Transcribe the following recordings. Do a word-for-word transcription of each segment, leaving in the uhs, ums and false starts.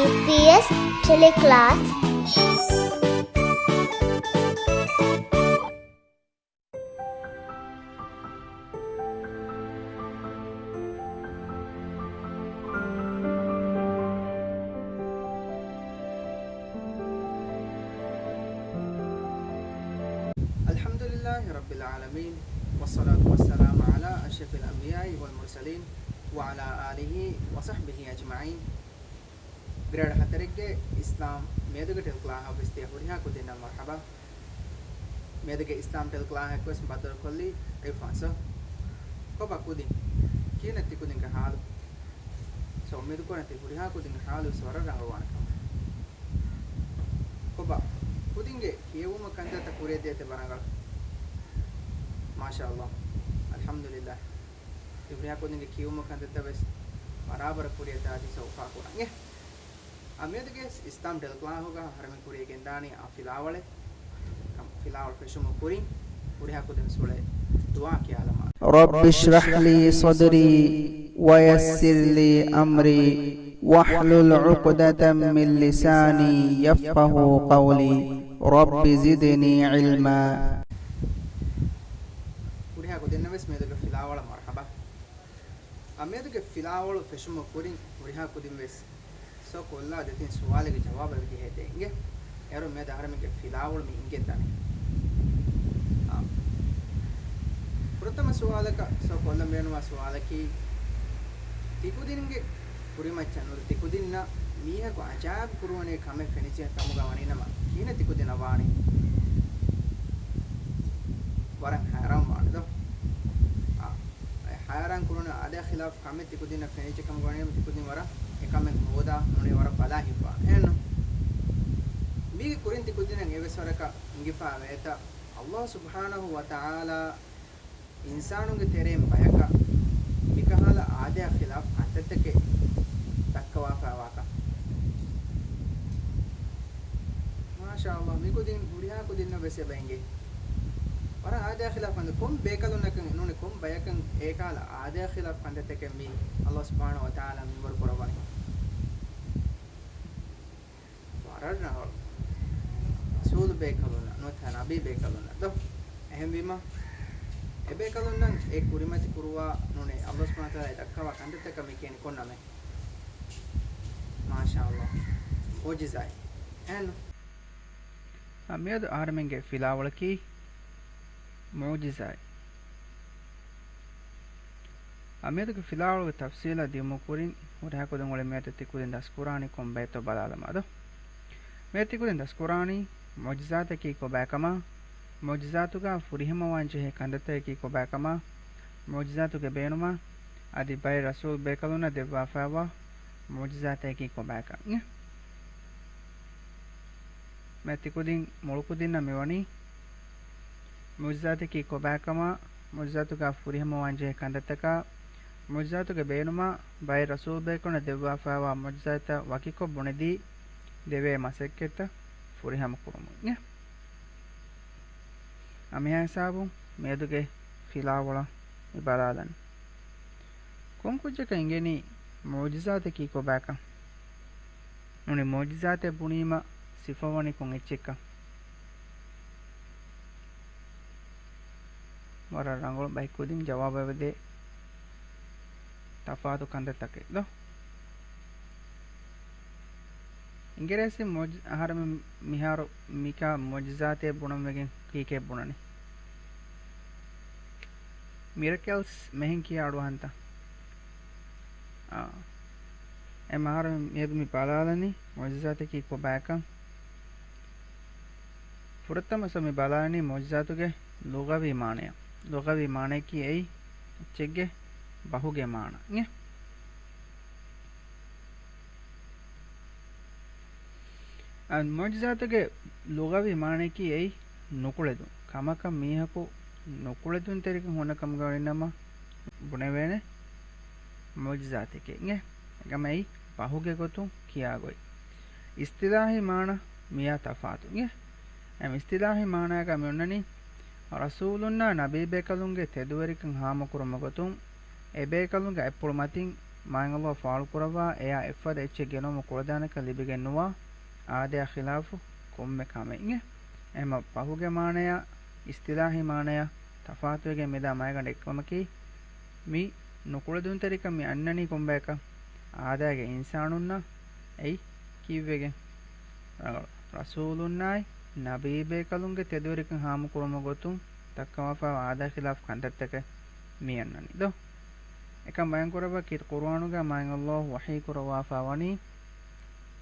އެމްޕީއެސް ޓެލެކްލާސް. الحمد لله رب العالمين، والصلاة والسلام على أشرف الأنبياء والمرسلين، وعلى آله وصحبه أجمعين. ގްރޭޑް ހަތަރެއްގެ އިސްލާމް މިއަދުގެ ޓެލެކްލާހަށް ވެސް ދިޔަ ހުރިހާ ކުދިންނަށް މަރުޙަބާ. މިއަދުގެ އިސްލާމް ޓެލެކްލާހަކު ވެސް ބައްދަލުކޮށްލީ އިރްފާން ސަރ. ކޮބާ ކުދިން؟ ކިހިނެއް ތިކުދިންގެ ހާލު؟ ސަރ، އުއްމީދުކުރަން ތި ހުރިހާ ކުދިންގެ ހާލު ވެސް ވަރަށް ރަނގަޅުވާނެ ކަމަށް. ކޮބާ ކުދިންގެ ކިޔެވުމަށް ކަންތައްތައް ކުރިއަށް ދިޔައީތަ ވަރަށް ރަނގަޅު؟ މާޝާﷲ. އަލްޙަމްދުލިއްލާހް. ތި ހުރިހާ ކުދިންގެ ކިޔެވުމަށް ކަންތައްތައް ވެސް ބަރާބަރަށް ކުރިއަށް ދާތީ ސަރ އުފާކުރަން. އެ އާ، މިއަދުގެ އިސްލާމް ޓެލެކްލާހުގަ އަހަރެމެން ކުރިއަށް ގެންދާނީ އާ ފިލާވަޅެއް. ކަމް ފިލާވަޅު ފެށުމަށް ކުރިން ހުރިހާ ކުދިން ސުޅޭ ދުޢާ ކިޔާލަމާ. رب اشرح لي صدري ويسر لي أمري واحلل عقدة من لساني يفقهوا قولي رب زدني علما. ހުރިހާ ކުދިންނަށް ވެސް މިއަދުގެ ފިލާވަޅަށް މަރުޙަބާ. އާ، މިއަދުގެ ފިލާވަޅު ފެށުމަށް ކުރިން ހުރިހާ ކުދިން ވެސް ސަރ ކޮށްލާ ދެތިން ސުވާލެއްގެ ޖަވާބެއް ޖެހޭ ދޭން އިނގޭ. އޭރު މިއަދު އަހަރެމެންގެ ފިލާވަޅު މި އިނގެން ދަނީ. އާ. ފުރަތަމަ ސުވާލަކަށް ސަރ ކޮށްލަން ބޭނުންވާ ސުވާލަކީ، ތިކުދިންގެ ކުރިމައްޗަށް ނުވަތަ ތިކުދިންނަށް މީހަކު އަޖާއިބު ކުރުވަނީ ކަމެއް ފެނިއްޖެ ކަމުގަ ވަނީނަމަ، ކިހިނެއް ތިކުދިންނަށް ވާނީ؟ ވަރަށް ހައިރާން ވާނެ ދޯ؟ އާ. އެ ހައިރާން ކުރުނު އާދަޔާ ޚިލާފު ކަމެއް ތިކުދިންނަށް ފެނިއްޖެ ކަމުގަ ވަނީނަމަ، ތިކުދިން ވަރަށް އެކަމެއް ހޯދާ ނޫނީ ވަރަށް ބަލާ ހިތްވާނެ. އެހެންނު؟ މީގެ ކުރިން ތިކުދިންނަށް އެވެސް ވަރަކަށް އިނގިފާ ވޭތަ؟ ﷲ ސުބްޙާނަހޫ ވަތަޢާލާ އިންސާނުންގެ ތެރެއިން ބަޔަކަށް މިކަހަލަ އާދަޔާ ޚިލާފު ކަންތައްތަކެއް ދައްކަވާފައިވާކަން. މާޝާﷲ، މިކުދިން ހުރިހާ ކުދިންނަށް ވެސް އެބަ އިނގޭ. ވަރަށް އާދަޔާ ޚިލާފު ކަންތައް ކޮން ބޭކަލުންނަކަށް ނޫނީ ކޮން ބަޔަކަށް އެކަހަލަ އާދަޔާ ޚިލާފު ކަންތައްތަކެއް މި ﷲ ސުބްޙާނަހޫ ވަތަޢާލާ މިންވަރު ކުރައްވަނީ؟ ވަރަށް ރަނގަޅު. ރަސޫލު ބޭކަލުންނަށް ނުވަތަ ނަބީ ބޭކަލުންނަށް ދޯ؟ އެހެންވީމަ، އެބޭކަލުންނަށް އެ ކުރިމަތި ކުރުވާ ނޫނީ ﷲ ސުބްޙާނަހޫ ވަތަޢާލާ ދައްކަވާ ކަންތައްތަކަށް މި ކިޔަނީ ކޮން ނަމެއް؟ މާޝާﷲ. މުޢުޖިޒާތް. އެހެންނު؟ އާ، މިއަދު އަހަރެމެންގެ ފިލާވަޅަކީ މުޢުޖިޒާތް. އާ، މިއަދުގެ ފިލާވަޅުގެ ތަފްސީލަށް ދިއުމުގެ ކުރިން ހުރިހާ ކުދިން އުޅެ މިއަދު ތި ކުދިން ދަސްކުރާނީ ކޮން ބައެއްތޯ ބަލާލަމާ ދޯ؟ މިއަދު ތި ކުދިން ދަސްކުރާނީ މުޢުޖިޒާތަކީ ކޮބާކަމާ، މުޢުޖިޒާތުގަ ފުރިހަމަވާން ޖެހޭ ކަންތައްތަކަކީ ކޮބާކަމާ، މުޢުޖިޒާތުގެ ބޭނުމާ، އަދި ބައެއް ރަސޫލް ބޭކަލުންނަށް ދެއްވާފައިވާ މުޢުޖިޒާތަކީ ކޮބާކަން. މިއަދު ތި ކުދިން މުޅު ކުދިންނަށް މިވަނީ މުޢުޖިޒާތަކީ ކޮބާކަމާ، މުޢުޖިޒާތުގަ ފުރިހަމަވާން ޖެހޭ ކަންތައްތަކާ، މުޢުޖިޒާތުގެ ބޭނުމާ، ބައެއް ރަސޫލް ބޭކަލުންނަށް ދެއްވާފައިވާ މުޢުޖިޒާތްތައް ވަކިކޮށް ބުނެދީ ދެވޭ މަސައްކަތްތައް ފުރިހަމަ ކުރުމުން. އަ، މިހާ ހިސާބުން މިއަދުގެ ފިލާވަޅަށް މި ބަލާލަން. ކޮން ކުއްޖަކަށް އިނގެނީ މުޢުޖިޒާތަކީ ކޮބާކަން؟ ނޫނީ މުޢުޖިޒާތެއް ބުނީމަ ސިފަވަނީ ކޮން އެއްޗެއްކަން؟ ވަރަށް ރަނގަޅު ބައެއް ކުދިން ޖަވާބު އެބަދޭ ތަފާތު ކަންތައްތަކެއް ދޯ؟ އިނގިރޭސި މުޢުޖި-، އަހަރެމެން މިހާރު މިކާ މުޢުޖިޒާތޭ ބުނަން ވެގެން ކީކޭ ބުނަނީ؟ މިރަކެލްސް މެހެން ކިޔާ އަޑުއަހަންތަ؟ އާ. އެ މަހަރު މިއަދު މި ބަލާލަނީ މުޢުޖިޒާތަކީ ކޮބާކަން. ފުރަތަމަ ސަރ މި ބަލާލަނީ މުޢުޖިޒާތުގެ ލުޣަވީ މާނަޔަށް. ލުޣަވީ މާނަޔަކީ އެއީ އެއްޗެއްގެ ބަހުގެ މާނަ. އިނގޭ؟ އަ، މުޢުޖިޒާތުގެ ލުޣަވީ މާނަޔަކީ އެއީ ނުކުޅެދުން. ކަމަކަށް މީހަކު ނުކުޅެދުންތެރިކަން ހުންނަ ކަމުގަ ވަނީނަމަ ބުނެވޭނެ މުޢުޖިޒާތެކޭ. އިނގޭ؟ އެކަމަ އެއީ ބަހުގެ ގޮތުން ކިޔާ ގޮތް. އިޞްޠިލާޙީ މާނަ މިއާ ތަފާތު. އިނގޭ؟ އެ އިޞްޠިލާޙީ މާނައަކަށް މި އޮންނަނީ، ރަސޫލުންނާ ނަބީބޭކަލުންގެ ތެދުވެރިކަން ހާމަކުރުމުގެ ގޮތުން، އެބޭކަލުންގެ އަތްޕުޅު މަތިން މާތް ﷲ ފާޅުކުރައްވާ އެޔާ އެއްފަދަ އެއްޗެއް ގެނައުމަށް ކުޅަދާނެކަން ލިބިގެން ނުވާ އާދަޔާ ޚިލާފު ކޮންމެ ކަމެއް. އެހެންވީމަ ފަހުގެ މާނަޔާ، އިސްތިލާހީ މާނަޔާ ތަފާތުވެގެން މިދާ މައިގަނޑު އެއްކަމަކީ، މި ނުކުޅެދުންތެރިކަން މި އަންނަނީ ކޮންބަޔަކަށް؟ އާދައިގެ އިންސާނުންނަށް. އެއީ ކީއްވެގެން؟ ރަސޫލުންނާއި ނަބީބޭކަލުންގެ ތެދުވެރިކަން ހާމަކުރުމުގެ ގޮތުން ދައްކަވާފައިވާ އާދައިގެ ޚިލާފު ކަންތައްތަކެއް މި އަންނަނީ ދޯ؟ އެކަން ބަޔާން ކުރައްވާ ކީރިތި ޤުރުއާނުގައި މާތް ﷲ ވަޙީ ކުރައްވާފައި ވަނީ،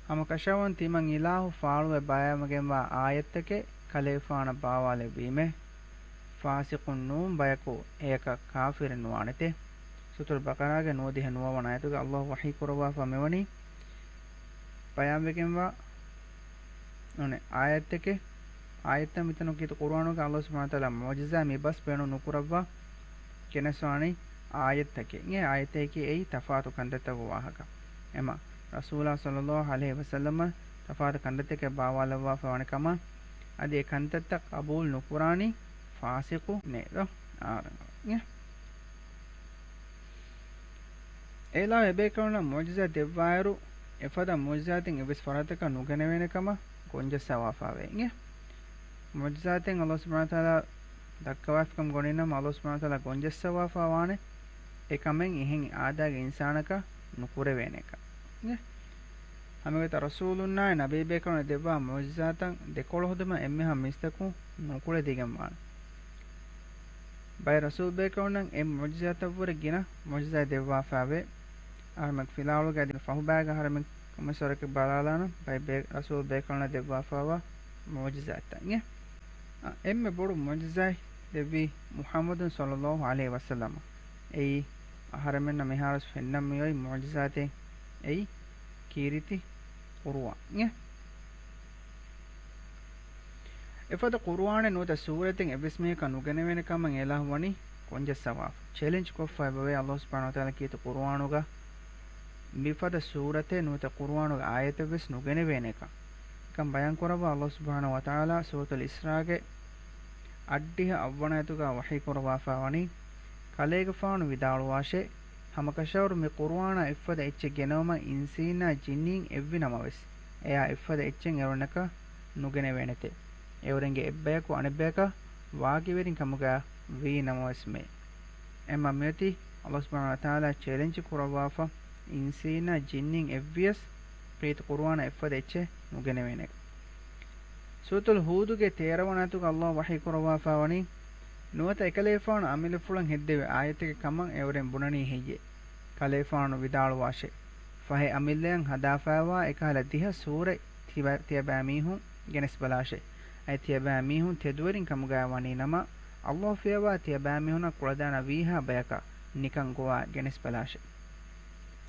ހަމަކަށަވަން ތިމަން އިލާހު ފާޅުވެ ބަޔާންވެގެންވާ އާޔަތްތަކެއް ކަލޭގެފާނަށް ބާވާލެއްވީމޭ، ފާސިޤުން ނޫން ބަޔަކު އެޔަކަށް ކާފިރެއް ނުވާނެތޭ. ސޫރަތުލް ބަޤަރާގެ ނުވަދިހަ ނުވަވަނަ އާޔަތުގައި ﷲ ވަޙީ ކުރައްވާފަ މިވަނީ، ބަޔާންވެގެންވާ ނޫނޭ އާޔަތްތަކެއް، އާޔަތްތައް މިތަނު ކީރިތި ޤުރުއާނުގައި ﷲ ސުބްޙާނަހޫ ވަތަޢާލާ މުޢުޖިޒާ މި ބަސް ބޭނުން ނުކުރައްވާ ގެނެސްވާނީ އާޔަތްތަކެއް. އެ އާޔަތަކީ އެއީ ތަފާތު ކަންތައްތަކުގެ ވާހަކަ. އެމަ ރަސޫލާ ޞައްލައްލާހު ޢަލައިހި ވަސައްލަމަށް ތަފާތު ކަންތައްތަކެއް ބާވާލައްވާފަ ވަނި ކަމަށް، އަދި އެ ކަންތައްތައް ޤަބޫލު ނުކުރާނީ ފާސިޤުންނޭ ދޯ؟ އާ، ރަނގަޅަށް. އެއިލާހު އެބޭކަލުންނަށް މުޢުޖިޒާތް ދެއްވާއިރު، އެފަދަ މުޢުޖިޒާތެއް އެއްވެސް ފަރާތަކަށް ނުގެނެވޭނެ ކަމަށް ގޮންޖައްސަވާފައިވޭ. މުޢުޖިޒާތެއް ﷲ ސުބްޙާނަހޫ ވަތަޢާލާ ދައްކަވާފިކަމަށް ގޮނޑިނަމަ، ﷲ ސުބްޙާނަހޫ ވަތަޢާލާ ގޮންޖައްސަވާފައިވާނެ އެކަމެއް އެހެން އާދައިގެ އިންސާނަކަށް ނުކުރެވޭނެ ކަމެއް. ހަމައެގޮތަށް ރަސޫލުންނާއި ނަބީބޭކަލުންނަށް ދެއްވާ މުޢުޖިޒާތައް ދެކޮޅު ހެދުމަށް އެންމެހާ މީސްތަކުން ނުކުޅެދިގެންވާނެ. ބައެއް ރަސޫލްބޭކަލުންނަށް އެ މުޢުޖިޒާތަށްވުރެ ގިނަ މުޢުޖިޒާތް ދެއްވާފައިވޭ. އަހަރެމެން ފިލާވަޅުގައި ދިން ފަހުބައިގަ އަހަރެމެން ކޮންމެސްވަރަކަށް ބަލާލާނަން ބައެއް ބޭ-، ރަސޫލްބޭކަލުންނަށް ދެއްވާފައިވާ މުޢުޖިޒާތްތައް. އެ، އާ، އެންމެ ބޮޑު މުޢުޖިޒާތް ދެއްވީ މުޙައްމަދު ޞައްލައްލާހު ޢަލައިހި ވަސައްލަމަށް. އެއީ އަހަރެމެންނަށް މިހާރުވެސް ފެންނަން މިއޮތް މުޢުޖިޒާތެއް. އެއީ ކީރިތި ޤުރުއާން. އެފަދަ ޤުރުއާނެއް ނުވަތަ ސޫރަތެއް އެއްވެސް މީހަކަށް ނުގެނެވޭނެ ކަމަށް އެއިލާހު ވަނީ ގޮންޖައްސަވާފަ. ޗެލެންޖް ކޮށްފަ އެބަވޭ ﷲ ސުބްޙާނަހޫ ވަތަޢާލާ ކީރިތި ޤުރުއާނުގަ މިފަދަ ސޫރަތެއް ނުވަތަ ޤުރުއާނުގެ އާޔަތެއްވެސް ނުގެނެވޭނެކަން. އެކަން ބަޔާން ކުރައްވާ ﷲ ސުބްޙާނަހޫ ވަތަޢާލާ ސޫރަތުލް އިސްރާގެ އަށްޑިހަ އަށްވަނަ އާޔަތުގަ ވަޙީ ކުރައްވާފަ ވަނީ، ކަލޭގެފާނު ވިދާޅުވާށޭ، ހަމަކަށަވަރު މި ޤުރުއާނާ އެއްފަދަ އެއްޗެއް ގެނައުމަށް އިންސީންނާ ޖިންނީން އެއްވި ނަމަވެސް، އެޔާ އެއްފަދަ އެއްޗެއް އެއުރެންނަކަށް ނުގެނެވޭނެތޭ. އެއުރެންގެ އެއްބަޔަކު އަނެއްބަޔަކަށް ވާގިވެރިން ކަމުގަ ވީ ނަމަވެސްމެ. އެމަ މިއޮތީ ﷲ ސުބްޙާނަހޫ ވަތަޢާލާ ޗެލެންޖް ކުރައްވާފަ، އިންސީންނާ ޖިންނީން އެއްވިޔަސް ކީރިތި ޤުރުއާނާ އެއްފަދަ އެއްޗެއް ނުގެނެވޭނެ. ސޫރަތުލް ހޫދުގެ ތޭރަވަނަ އާޔަތުގަ ﷲ ވަޙީ ކުރައްވާފަ ވަނީ، ނުވަތަ އެކަލޭފާނު އަމިއްލަފުޅަށް ހެއްދެވި އާޔަތެއްގެ ކަމަށް އެއުރެން ބުނަނީ ހެއްޔޭ؟ ކަލޭފާނު ވިދާޅުވާށޭ، ފަހެ އަމިއްލައަށް ހަދާފައިވާ އެކަހަލަ ދިހަ ސޫރަތް ތިބަ-، ތިޔަބައިމީހުން ގެނެސްބަލާށޭ. އަދި ތިޔަބައިމީހުން ތެދުވެރިން ކަމުގައި ވަނީ ނަމަ، ﷲ ފިޔަވާ ތިޔަބައިމީހުންނަށް ކުޅަދާނަ ވީހާ ބަޔަކަށް ނިކަން ގޮވާ ގެނެސްބަލާށޭ.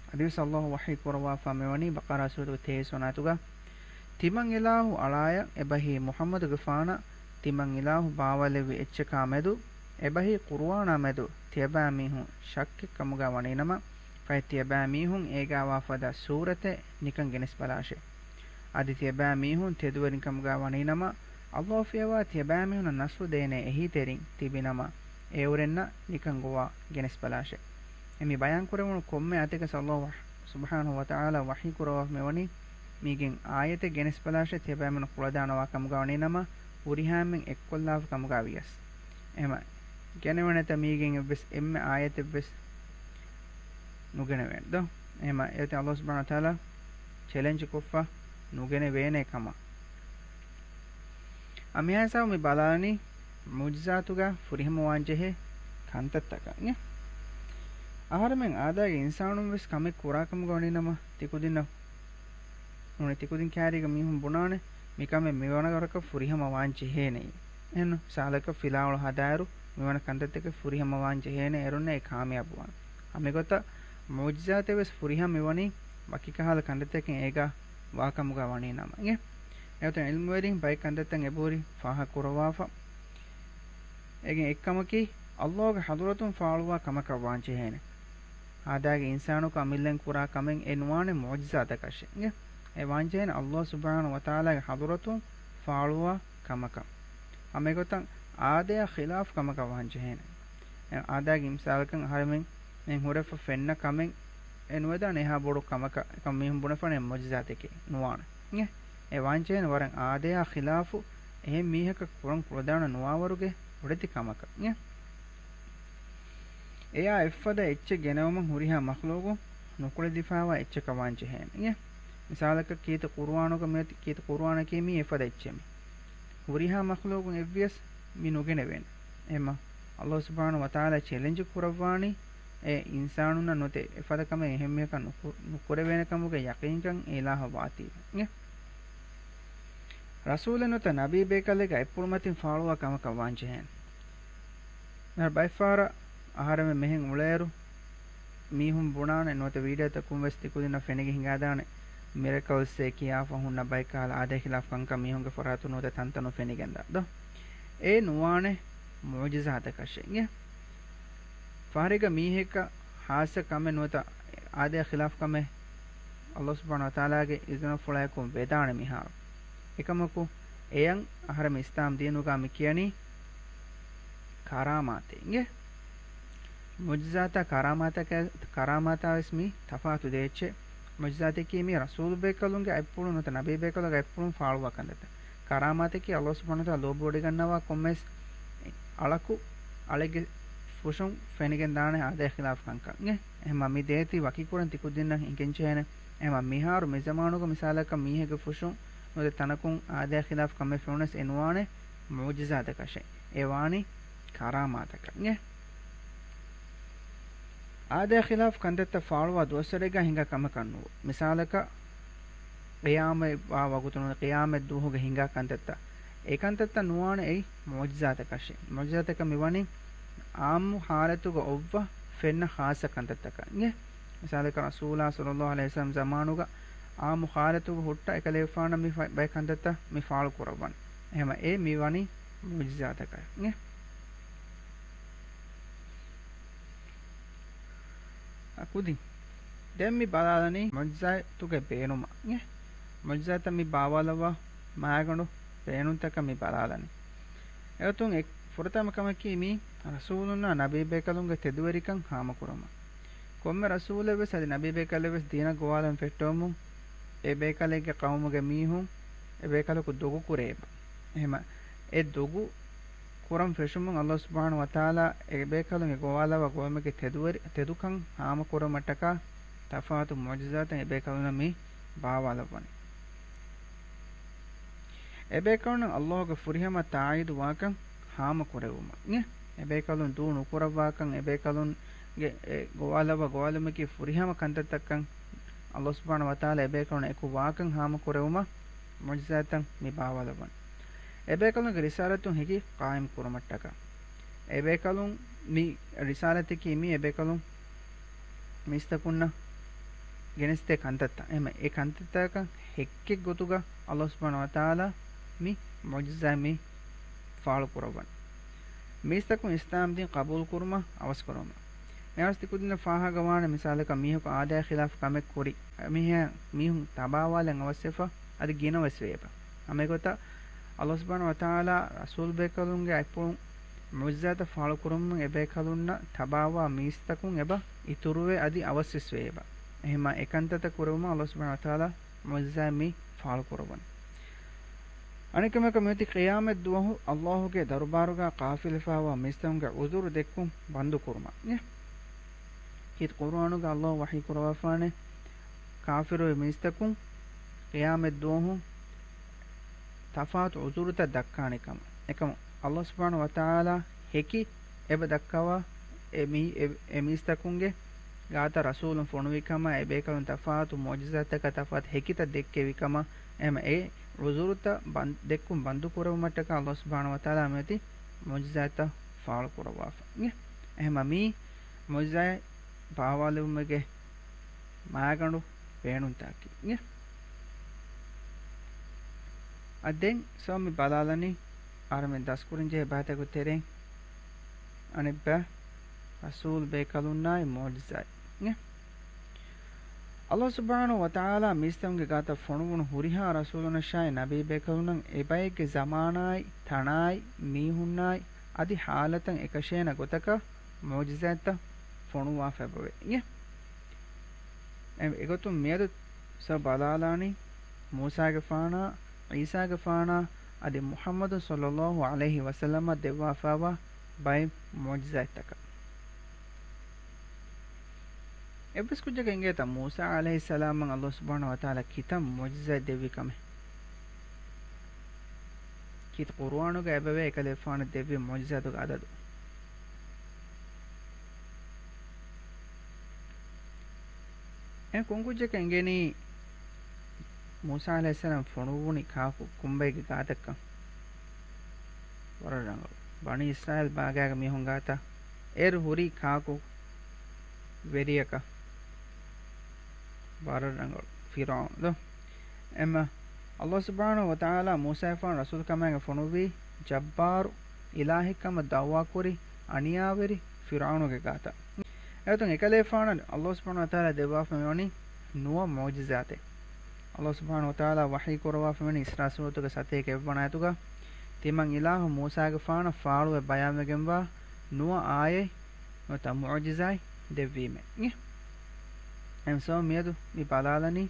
އަދިވެސް ﷲ ވަޙީ ކުރައްވާފަ މިވަނީ ބަޤަރާ ސޫރަތުގެ ތޭވީސް ވަނަ އާޔަތުގަ، ތިމަން އިލާހު އަޅާޔަށް އެބަހީ މުޙައްމަދުގެފާނަށް ތިމަން އިލާހު ބާވާލެއްވި އެއްޗަކާ މެދު، އެބަހީ ޤުރުއާނާ މެދު ތިޔަބައިމީހުން ޝައްކެއް ކަމުގަ ވަނީ ނަމަ، ފަހެ ތިޔަބައިމީހުން އޭގާވާ ފަދަ ސޫރަތެއް ނިކަން ގެނެސްބަލާށޭ. އަދި ތިޔަބައިމީހުން ތެދުވެރިން ކަމުގަ ވަނީ ނަމަ، ﷲ ފިޔަވާ ތިޔަބައިމީހުންނަށް ނަޞްރު ދޭނެ އެހީތެރިން ތިބި ނަމަ، އެއުރެންނަށް ނިކަން ގޮވާ ގެނެސްބަލާށޭ. އެ މި ބަޔާން ކުރެވުނު ކޮންމެ އަތަކަސް ﷲ ސުބްޙާނަހޫ ވަތަޢާލާ ވަޙީ ކުރައްވާފަ މިވަނީ، މީގެން އާޔަތެއް ގެނެސްބަލާށޭ ތިޔަބައިމީހުންނަށް ކުޅަދާނަވާ ކަމުގަ ވަނީ ނަމަ، ހުރިހާމެން އެއްކޮށްލާފަ ކަމުގަ ވިޔަސް. އެހެމަ ގެނެވޭނެތަ މީގެން އެއްވެސް އެންމެ އާޔަތެއްވެސް ނުގެނެވޭނެ ދޯ؟ އެހެމަ އެއޮތީ ﷲ ސުބްޙާނަހޫ ވަތަޢާލާ ޗެލެންޖް ކޮށްފަ ނުގެނެވޭނެ ކަމަށް. އަ، މިހާ ހިސާބު މި ބަލާނީ މުޢުޖިޒާތުގަ ފުރިހަމަވާން ޖެހޭ ކަންތައްތަކަށް. އަހަރެމެން އާދައިގެ އިންސާނުން ވެސް ކަމެއް ކުރާ ކަމުގަ ވަނީ ނަމަ، ތިކުދިންނަށް ނޫނީ ތިކުދިން ކައިރީގެ މީހުން ބުނާނެ، މިކަމެއް މިވަނަ ވަރަކަށް ފުރިހަމަ ވާން ޖެހޭނެ. އެހެން ސާލަކަށް ފިލާވަޅު ހަދާއިރު، މިވަނަ ކަންތައްތަކެއް ފުރިހަމަ ވާން ޖެހޭނެ، އޭރުންނަށް އެ ކާމިޔާބުވާނެ. ހަމައެގޮތަށް މުޢުޖިޒާތެއް ވެސް ފުރިހަމަ މިވަނީ، ވަކި ކަހަލަ ކަންތައްތަކެއް އޭގަ ވާ ކަމުގަ ވަނީ ނަމަ. އިނގޭ؟ އެގޮތުން ޢިލްމުވެރިން ބައެއް ކަންތައްތައް އެބަހުރި ފާހަގަ ކުރައްވާފަ. އޭގެ އެއްކަމަކީ، ﷲ ގެ ޙަޟްރަތުން ފާޅުވާ ކަމަކަށް ވާންޖެހޭނެ. އާދައިގެ އިންސާނަކު އަމިއްލައިން ކުރާ ކަމެއް އެ ނުވާނެ މުޢުޖިޒާތަކަށެއް. އެ ވާންޖެހޭނެ ﷲ ސުބްޙާނަހޫ ވަތަޢާލާގެ ޙަޟްރަތުން ފާޅުވާ ކަމަކަށް. ހަމައެގޮތަށް އާދަޔާ ޚިލާފު ކަމަކަށް ވާންޖެހޭނެ. އެ އާދައިގެ މިސާލަކަށް އަހަރެމެން މެން ހުރެފަ ފެންނަ ކަމެއް އެ ނުވެދާނެ އެހާ ބޮޑު ކަމަކަށް، އެކަމަކު މީހުން ބުނެފާނެ މުޢުޖިޒާތަކީ ނުވާނެ. އިނގޭ؟ އެ ވާންޖެހޭނެ ވަރަށް އާދަޔާ ޚިލާފު އެހެން މީހަކަށް ކުރަން ކުޅަދާނަ ނުވާވަރުގެ ބޮޑެތި ކަމަކަށް. އިނގޭ؟ އެޔާ އެއްފަދަ އެއްޗެއް ގެނައުމަށް ހުރިހާ މަޚްލޫޤުން ނުކުޅެދިފާވާ އެއްޗަކަށް ވާންޖެހޭނެ. އިނގޭ؟ މިސާލަކަށް ކީރިތި ޤުރުއާނުގަ މިއޮތީ، ކީރިތި ޤުރުއާނަކީ މީ އެފަދަ އެއްޗެއް މީ. ހުރިހާ މަޚްލޫޤުން އެއްވިޔަސް މި ނުގެނެވޭނެ. އެހެންމަ ﷲ ސުބްޙާނަހޫ ވަތަޢާލާ ޗެލެންޖް ކުރައްވާނީ އެ އިންސާނުންނަށް ނުވަތަ އެފަދަ ކަމެއް އެހެން މީހަކަށް ނުކު-، ނުކުރެވޭނެ ކަމުގެ ޔަޤީންކަން އެ އިލާހަށް ވާތީވެ. އިނގޭ؟ ރަސޫލެއް ނުވަތަ ނަބީ ބޭކަލެއްގެ އަތްޕުޅުމަތިން ފާޅުވާ ކަމަކަށް ވާންޖެހޭނެ. މިހާރު ބައެއްފަހަރަށް އަހަރެމެން މިހެން އުޅޭއިރު، މީހުން ބުނާނެ ނުވަތަ ވީޑިއޯތަކުން ވެސް ތިކުދިންނަށް ފެނިގެން ހިނގާދާނެ މިރެކަލްސްއޭ ކިޔާފަ ހުންނަ ބައެއް ކަހަލަ އާދަޔާ ޚިލާފު ކަންކަން މީހުންގެ ފަރާތުން ނުވަތަ ތަންތަނުން ފެނިގެންދާ ދޯ؟ އެ ނުވާނެ މުޢުޖިޒާތަކަށެއް. އިނގޭ؟ ފަހަރެއްގަ މީހަކަށް ޚާއްޞަ ކަމެއް ނުވަތަ އާދަޔާ ޚިލާފު ކަމެއް ﷲ ސުބްޙާނަހޫ ވަތަޢާލާގެ އިޒުނަފުޅާއެކު ވެދާނެ މިހާރު. އެކަމަކު، އެޔަށް އަހަރެމެން އިސްލާމް ދީނުގަ މި ކިޔަނީ ކަރާމާތޭ. އިނގޭ؟ މުޢުޖިޒާތާ ކަރާމާތަކަށް، ކަރާމާތާ ވެސް މީ ތަފާތު ދެ އެއްޗެއް. މުޢުޖިޒާތަކީ މީ ރަސޫލު ބޭކަލުންގެ އަތްޕުޅުން ނުވަތަ ނަބީ ބޭކަލުންގެ އަތްޕުޅުން ފާޅުވާ ކަންތައްތައް. ކަރާމާތަކީ ﷲ ސުބްޙާނަހޫ ވަތަޢާލާ ލޯބިވޮޑިގަންނަވާ ކޮންމެސް އަޅަކު އަޅެއްގެ ފުށުން ފެނިގެން ދާނެ އާދަޔާ ޚިލާފު ކަންކަން. އެ-، އެހެންމަ މި ދޭތީ ވަކިކުރަން ތިކުދިންނަށް އެނގެންޖެހޭނެ. އެހެންމަ މިހާރު މި ޒަމާނުގަ މިސާލަކަށް މީހެއްގެ ފުށުން ނުވަތަ ތަނަކުން އާދަޔާ ޚިލާފު ކަމެއް ފެނުނަސް އެ ނުވާނެ މުޢުޖިޒާތަކަށެއް. އެ ވާނީ ކަރާމާތަކަށް. އިނގޭ؟ އާދަޔާ ޚިލާފު ކަންތައްތައް ފާޅުވާ ދުވަސްވަރެއްގަ ހިނގާ ކަމަކަށް ނުވޭ. މިސާލަކަށް، ޤިޔާމަތް ވާ ވަގުތު ނުވަތަ ޤިޔާމަތް ދުވަހުގަ ހިނގާ ކަންތައްތައް، އެ ކަންތައްތައް ނުވާނެ އެއީ މުޢުޖިޒާތަކަށެއް. މުޢުޖިޒާތަކަށް މިވަނީ ޢާއްމު ޙާލަތުގަ އޮއްވާ ފެންނަ ޚާއްޞަ ކަންތައްތަކަށް. އިނގޭ؟ މިސާލަކަށް ރަސޫލާ ޞައްލައްލާހު ޢަލައިހި ވަސައްލަމް ޒަމާނުގަ ޢާއްމު ޙާލަތުގަ ހުއްޓާ އެކަލޭގެފާނަށް މި ފަ-، ބައެއް ކަންތައްތައް މި ފާޅު ކުރައްވަން. އެހެންމަ އެ މި ވަނީ މުޢުޖިޒާތަކަށް. އިނގޭ؟ އަ، ކުދިން. ދެން މި ބަލާލަނީ މުޢުޖިޒާތުގެ ބޭނުމަށް. އިނގޭ؟ މުޢުޖިޒާތަށް މި ބާވާލައްވާ މާގަނޑު ބޭނުންތަކަށް މި ބަލާލަނީ. އެގޮތުން އެ ފުރަތަމަ ކަމަކީ މީ ރަސޫލުންނާ ނަބީ ބޭކަލުންގެ ތެދުވެރިކަން ހާމަކުރުމަށް. ކޮންމެ ރަސޫލެއް ވެސް އަދި ނަބީ ބޭކަލެއް ވެސް ދީނަށް ގޮވާލަން ފެއްޓެވުމުން އެ ބޭކަލެއްގެ ޤައުމުގެ މީހުން އެ ބޭކަލަކު ދޮގު ކުރެއެވެ. އެހެންމަ އެ ދޮގު ކުރަން ފެށުމުން ﷲ ސުބްޙާނަހޫ ވަތަޢާލާ އެ ބޭކަލުން އެ ގޮވާލައްވާ ގޮވަމެއްގެ ތެދުވެރި-، ތެދުކަން ހާމަކުރުމަށްޓަކާ ތަފާތު މުޢުޖިޒާތައް އެ ބޭކަލުންނަށް މި ބާވާލައްވަނީ. އެބޭކަލުންނަށް ﷲގެ ފުރިހަމަ ތާއީދު ވާކަން ހާމަކުރެއްވުމަށް. އިނގޭ؟ އެބޭކަލުން ދޫ ނުކުރައްވާކަން، އެބޭކަލުންގެ އެ ގޮވާލައްވާ ގޮވާލުމަކީ ފުރިހަމަ ކަންތައްތައްކަން ﷲ ސުބްޙާނަހޫ ވަތަޢާލާ އެބޭކަލުންނަށް އެކު ވާކަން ހާމަކުރެއްވުމަށް މުޢުޖިޒާތައް މި ބާވާލައްވަން. އެބޭކަލުންގެ ރިސާލަތުން ހެކި ޤާއިމް ކުރުމަށްޓަކާ. އެބޭކަލުން މި ރިސާލަތަކީ މީ އެބޭކަލުން މީސްތަކުންނަށް ގެނެސްދޭ ކަންތައްތައް. އެހެންމަ އެ ކަންތައްތަކަށް ހެއްކެއް ގޮތުގަ ﷲ ސުބްޙާނަހޫ ވަތަޢާލާ މި މުޢުޖިޒާތް މި ފާޅުކުރައްވަން. މީސްތަކުން އިސްލާމް ދީން ޤަބޫލުކުރުމަށް އަވަސްކުރުމަށް. މިއަވަސް ތިކުދިންނަށް ފާހަގަވާނެ މިސާލަކަށް މީހަކު އާދަޔާ ޚިލާފު ކަމެއް ކުރި، މީހާ މީހުން ތަބާވާލަން އަވަސްވެފަ އަދި ގިނަވެސް ވެއެބަ. ހަމައެގޮތަށް ﷲ ސުބްޙާނަހޫ ވަތަޢާލާ ރަސޫލު ބޭކަލުންގެ އަތްޕުޅުން މުޢުޖިޒާތައް ފާޅުކުރުމުން އެބޭކަލުންނަށް ތަބާވާ މީސްތަކުން އެބަ އިތުރުވެ އަދި އަވަސްވެސް ވެއެބަ. އެހެންމަ އެކަންތައްތައް ކުރެވުމަށް ﷲ ސުބްޙާނަހޫ ވަތަޢާލާ މުޢުޖިޒާތް މި ފާޅުކުރައްވަން. އަނެއްކަމަކަށް މިއޮތީ ޤިޔާމަތް ދުވަހު ﷲގެ ދަރުބާރުގަ ކާފިލުވެފައިވާ މީސްތަކުންގެ ޢުޛުރު ދެއްކުން ބަންދުކުރުމަށް. ކީރިތި ޤުރުއާނުގަ ﷲ ވަޙީ ކުރައްވާފާނެ، ކާފިރުވި މީސްތަކުން ޤިޔާމަތް ދުވަހު ތަފާތު ޢުޛުރުތައް ދައްކާނެ ކަމަށް. އެކަމަށް ﷲ ސުބްޙާނަހޫ ވަތަޢާލާ ހެކި އެބަ ދައްކަވާ އެ މީ-، އެ، އެ މީސްތަކުންގެ ގާތަށް ރަސޫލުން ފޮނުވި ކަމަށް، އެ ބޭކަލުން ތަފާތު މުޢުޖިޒާތަކާ ތަފާތު ހެކިތައް ދެއްކެވި ކަމަށް، އެހެންމަ އެ ޢުޛުރުތައް ބަން-، ދެއްކުން ބަންދު ކުރެވުމަށްޓަކާ ﷲ ސުބްޙާނަހޫ ވަތަޢާލާ މިއޮތީ މުޢުޖިޒާތައް ފާޅު ކުރައްވާފަ. އެހެންމަ މީ މުޢުޖިޒާތް ބާވާލެވުމުގެ މާގަނޑު ބޭނުންތަކީ. އަ، ދެން ސޯ މި ބަލާލަނީ އަހަރެމެން ދަސްކުރަންޖެހޭ ބަހަތަކު ތެރެއިން އަނެއްބަ ރަސޫލު ބޭކަލުންނާއި މުޢުޖިޒާތް. އައްލާހު ސުބްޙާނަހޫ ވަތަޢާލާ މީސްތަކުންގެ ގާތަށް ފޮނުވުނު ހުރިހާ ރަސޫލުންނަށާއި ނަބީ ބޭކަލުންނަށް އެބައެއްގެ ޒަމާނާއި، ތަނާއި، މީހުންނާއި، އަދި ޙާލަތަށް އެކަށޭނަ ގޮތަކަށް މުޢުޖިޒާތްތައް ފޮނުވާފައިބޮވޭ. އިނގޭ؟ އެގޮތުން މިއަދު ސަ ބަލާލާނީ މޫސާގެފާނާ، ޢީސާގެފާނާ އަދި މުޙައްމަދު ޞައްލައްލާހު ޢަލައިހި ވަސައްލަމަށް ދެއްވާފައިވާ ބައެއް މުޢުޖިޒާތްތަކަށް. އެއްވެސް ކުއްޖަކަށް އެނގޭތަ މޫސާ ޢަލައިހިއްސަލާމަށް ﷲ ސުބްޙާނަހޫ ވަތަޢާލާ ކިތައް މުޢުޖިޒާތް ދެއްވި ކަމެއް؟ ކީރިތި ޤުރުއާނުގަ އެބަވޭ އެކަލޭފާނަށް ދެއްވި މުޢުޖިޒާތުގެ އަދަދު. އެ ކުންކުއްޖަކަށް އެނގެނީ މޫސާ ޢަލައިހިއްސަލާމް ފޮނުއްވުނީ ކާކު ކުނބައެއްގެ ގާތަކަށް؟ ވަރަށް ރަނގަޅު. ބަނީ އިސްރާއީލް ބާގާގެ މީހުން ގާތަށް އޭރު ހުރީ ކާކު ވެރިޔަކަށް؟ ވަރަށް ރަނގަޅު. ފިރުޢައުނު ދޯ؟ އެމަ ﷲ ސުބްޙާނަހޫ ވަތަޢާލާ މޫސާގެފާނު ރަސޫލުކަމާގެ ފޮނުއްވީ ޖައްބާރު އިލާހެއްކަމަށް ދަޢުވާކުރި އަނިޔާވެރި ފިރުޢައުނުގެ ގާތަށް. އެގޮތުން އެކަލޭފާނަށް ﷲ ސުބްޙާނަހޫ ވަތަޢާލާ ދެއްވާފަ މިވަނީ ނުވަ މުޢުޖިޒާތެއް. ﷲ ސުބްޙާނަހޫ ވަތަޢާލާ ވަޙީ ކުރައްވާފަ މިވަނީ އިސްރާ ސޫރަތުގެ ސަތޭކަ އެއްވަނަ އާޔަތުގަ، ތިމަން އިލާހު މޫސާގެފާނަށް ފާޅުވެ ބަޔާންވެގެންވާ ނުވަ އާޔަތް ނުވަތަ މުޢުޖިޒާތް ދެއްވީމޭ. އެހެންސޯ މިއަދު މި ބަލާލަނީ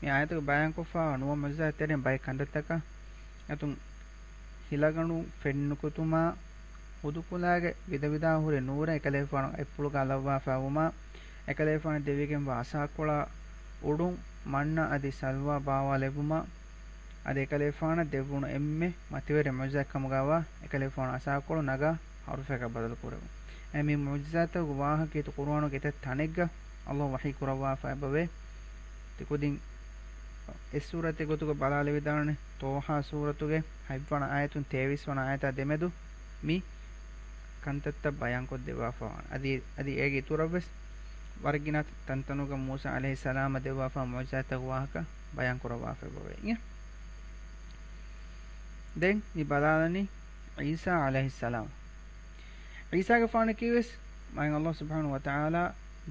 މި އާޔަތުގަ ބަޔާންކޮށްފައިވާ ނުވަ މުޢުޖިޒާތް ތެރެއިން ބައެއް ކަންތައްތަކަށް. އެގޮތުން ހިލަގަނޑު ފެންނުކުތުމާ، ހުދުކުލާގެ ވިދަވިދާ ހުރި ނޫރެއް އެކަލޭފާނު އަތްޕުޅުގަ އަލައްވާފައިވުމާ، އެކަލޭފާނަށް ދެވިގެންވާ އަސާކޮޅާ، އުޑުން މަންނަ އަދި ސަލްވާ ބާވާލެއްވުމާ، އަދި އެކަލޭފާނަށް ދެއްވުނު އެންމެ މަތިވެރި މުޢުޖިޒާތްކަމުގައިވާ އެކަލޭފާނު އަސާކޮޅު ނަގާ ހަރުފައަކަށް ބަދަލުކުރެވުން. އެ މި މުޢުޖިޒާތްތަކުގެ ވާހަކަ ކީރިތި ޤުރުއާނުގެ އެތައް ތަނެއްގަ ﷲ ވަޙީ ކުރައްވާފަ އެބަވޭ. ތި ކުދިން އެއް ސޫރަތެއް ގޮތުގަ ބަލާލެވިދާނެ، ޠާހާ ސޫރަތުގެ ހަތްވަނަ އާޔަތުން ތޭވީސް ވަނަ އާޔަތާ ދެމެދު މި ކަންތައްތައް ބަޔާންކޮށްދެއްވާފަވާނެ. އަދި، އަދި އޭގެ އިތުރަށްވެސް ވަރަށް ގިނަ ތަންތަނުގަ މޫސާ ޢަލައިހިއްސަލާމަށް ދެއްވާފަ މުޢުޖިޒާތްތަކުގެ ވާހަކަ ބަޔާންކުރައްވާފަ އެބަވޭ. ދެން މި ބަލާލަނީ ޢީސާ ޢަލައިހިއްސަލާމް. ޢީސާގެފާނަކީވެސް މާތް ﷲ ސުބްޙާނަހޫ ވަތަޢާލާ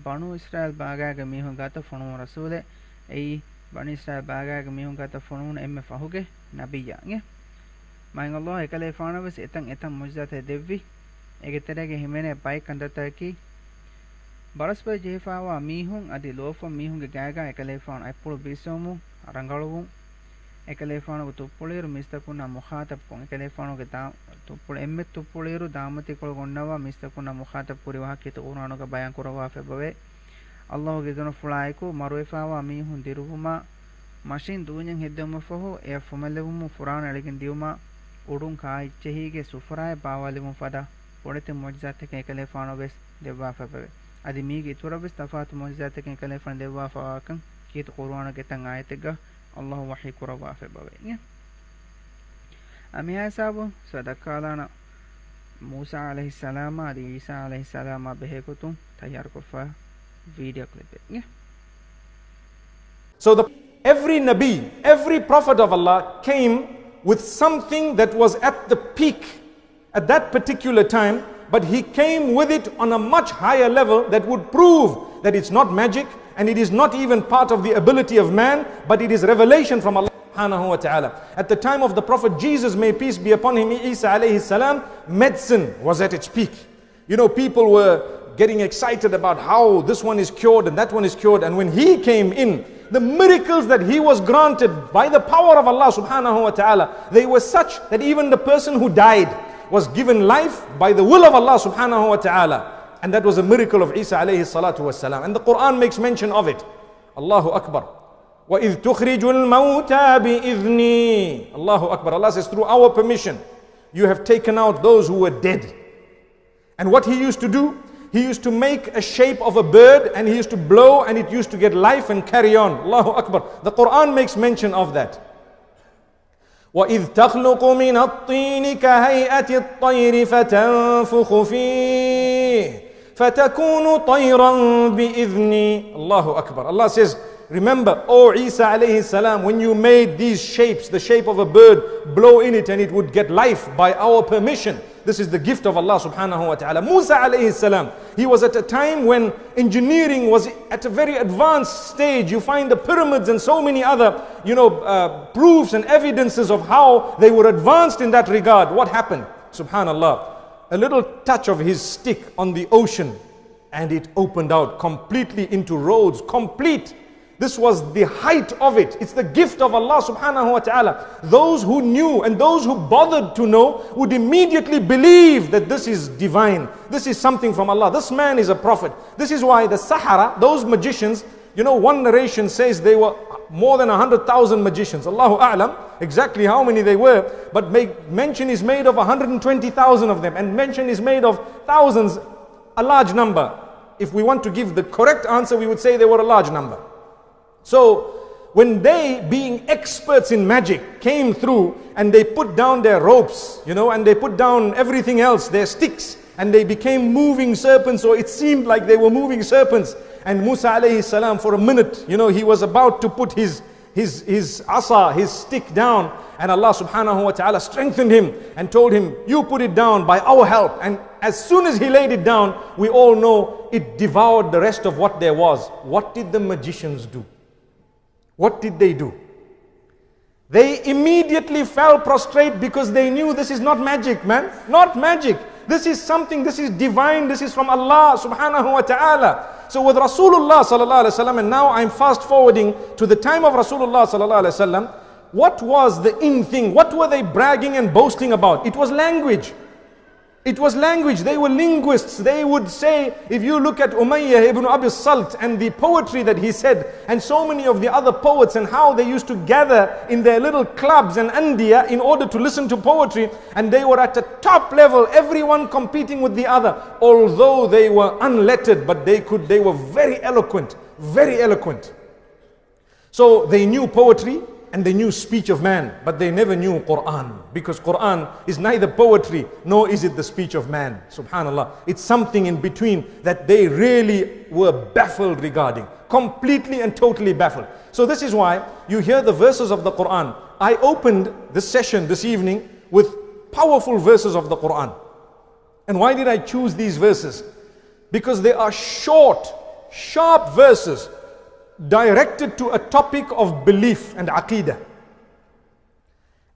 ބަނޫ އިސްރާއީލް ބާގާގެ މީހުން ގާތަށް ފޮނުވުނު ރަސޫލެއް. އެއީ ބަނީ އިސްރާއީލް ބާގާގެ މީހުން ގާތަށް ފޮނުވުނު އެންމެ ފަހުގެ ނަބިއްޔާ. މާތް ﷲ އެކަލޭފާނަށް ވެސް އެތައް އެތައް މުޢުޖިޒާތެއް ދެއްވި. އޭގެ ތެރޭގަ ހިމެނޭ ބައެއް ކަންތައްތަކަކީ، ބަރަސްބައި ޖެހިފައިވާ މީހުން އަދި ލޯފަން މީހުންގެ ގާގާ އެކަލޭފާނު އަތްޕުޅު ބީއްސެވުމުން ރަނގަޅުވުން. އެކަލޭފާނުގެ ތުއްޕުޅިއިރު މީސްތަކުންނާ މުޚާޠަބްކޮށް، އެކަލޭފާނުގެ ދާ-، ތުއްޕުޅި-، އެންމެ ތުއްޕުޅިއިރު ދާމަތިކޮޅު ގޮންނަވާ މީސްތަކުންނާ މުޚާޠަބް ކުރި ވާހަކަ ކީރިތި ޤުރުއާނުގަ ބަޔާން ކުރައްވާފައި އެބަވޭ. ﷲގެ އިޒުނަފުޅާއެކު މަރުވެފައިވާ މީހުން ދިރުވުމާ، މަށިން ދޫންޏެއް ހެއްދެވުމަށްފަހު އެއަށް ފުމެލެވުމުން ފުރާނަ އެޅިގެން ދިޔުމާ، އުޑުން ކާއެއްޗެހީގެ ސުފުރާއެއް ބާވާލެވުމަށް ފަދަ ބޮޑެތި މުޢުޖިޒާތަކެއް އެކަލޭފާނަށް ވެސް ދެއްވާފައި އެބަވޭ. އަދި މީގެ އިތުރަށްވެސް ތަފާތު މުޢުޖިޒާތަކެއް އެކަލޭފާނަށް ދެއްވާފައިވާކަން ކީރިތި ޤުރުއާނުގެ އެތައް އާޔަތެއްގަ ﷲ ވަޙީ ކުރައްވާފައި އެބަވޭ. އެ މިހާ ހިސާބުން ސަ ދައްކާލާނަ މޫސާ ޢަލައިހިއްސަލާމާ އަދި ޢީސާ ޢަލައިހިއްސަލާމާ ބެހޭގޮތުން ތައްޔާރުކޮށްފަ ވީޑިއޯ ކްލިޕެއް. So the, every Nabi, every prophet of Allah came with something that was at the peak at that particular time, but he came with it on a much higher level that would prove that it's not magic and it is not even part of the ability of man, but it is revelation from Allah subhanahu wa ta'ala. At the time of the Prophet Jesus, may peace be upon him, Isa alayhi salam, medicine was at its peak. You know, people were getting excited about how this one is cured and that one is cured. And when he came in, the miracles that he was granted by the power of Allah subhanahu wa ta'ala, they were such that even the person who died was given life by the will of Allah subhanahu wa ta'ala. And that was a miracle of Isa alayhi salatu wasalam. And the Quran makes mention of it. Allahu Akbar. وَإِذْ تُخْرِجُ الْمَوْتَى بِإِذْنِي. Allahu Akbar. Allah says, "Through our permission, you have taken out those who were dead." And what he used to do, he used to make a shape of a bird and he used to blow and it used to get life and carry on. Allahu Akbar. The Quran makes mention of that. وَإِذْ تَخْلُقُ مِنَ الطِّينِ كَهَيْئَةِ الطَّيْرِ فَتَنفُخُ فِيهِ فَتَكُونُ طَيْرًا بِإِذْنِي. Allahu Akbar. Allah says, "Remember, O Isa alayhi salam, when you made these shapes, the shape of a bird, blow in it and it would get life by our permission." This is the gift of Allah subhanahu wa ta'ala. Musa alayhi salam, he was at a time when engineering was at a very advanced stage. You find the pyramids and so many other, you know, uh, proofs and evidences of how they were advanced in that regard. What happened? Subhanallah. A little touch of his stick on the ocean, and it opened out completely into roads, complete. This was the height of it. It's the gift of Allah subhanahu wa ta'ala. Those who knew and those who bothered to know would immediately believe that this is divine. This is something from Allah. This man is a prophet. This is why the Sahara, those magicians, you know, one narration says they were more than a hundred thousand magicians. Allahu a'lam exactly how many they were, but make, mention is made of a hundred and twenty thousand of them, and mention is made of thousands, a large number. If we want to give the correct answer, we would say they were a large number. So, when they, being experts in magic, came through and they put down their ropes, you know, and they put down everything else, their sticks, and they became moving serpents, or it seemed like they were moving serpents. And Musa alayhi salam, for a minute, you know, he was about to put his, his, his asa, his stick down, and Allah subhanahu wa ta'ala strengthened him and told him, "You put it down by our help." And as soon as he laid it down, we all know it devoured the rest of what there was. What did the magicians do? What did they do? They immediately fell prostrate because they knew this is not magic, man. Not magic. This is something, this is divine, this is from Allah subhanahu wa ta'ala. So with Rasulullah sallallahu alaihi wasallam, and now I'm fast forwarding to the time of Rasulullah sallallahu alaihi wasallam, what was the in thing? What were they bragging and boasting about? It was language. It was language. They were linguists. They would say, if you look at Umayyah ibn Abi Salt and the poetry that he said, and so many of the other poets, and how they used to gather in their little clubs and andiya in order to listen to poetry, and they were at a top level, everyone competing with the other, although they were unlettered, but they could, they were very eloquent, very eloquent. So they knew poetry and they knew speech of man, but they never knew Quran, because Quran is neither poetry nor is it the speech of man. Subhanallah. It's something in between that they really were baffled regarding, completely and totally baffled. So this is why you hear the verses of the Quran. I opened this session this evening with powerful verses of the Quran. And why did I choose these verses? Because they are short, sharp verses directed to a topic of belief and aqidah,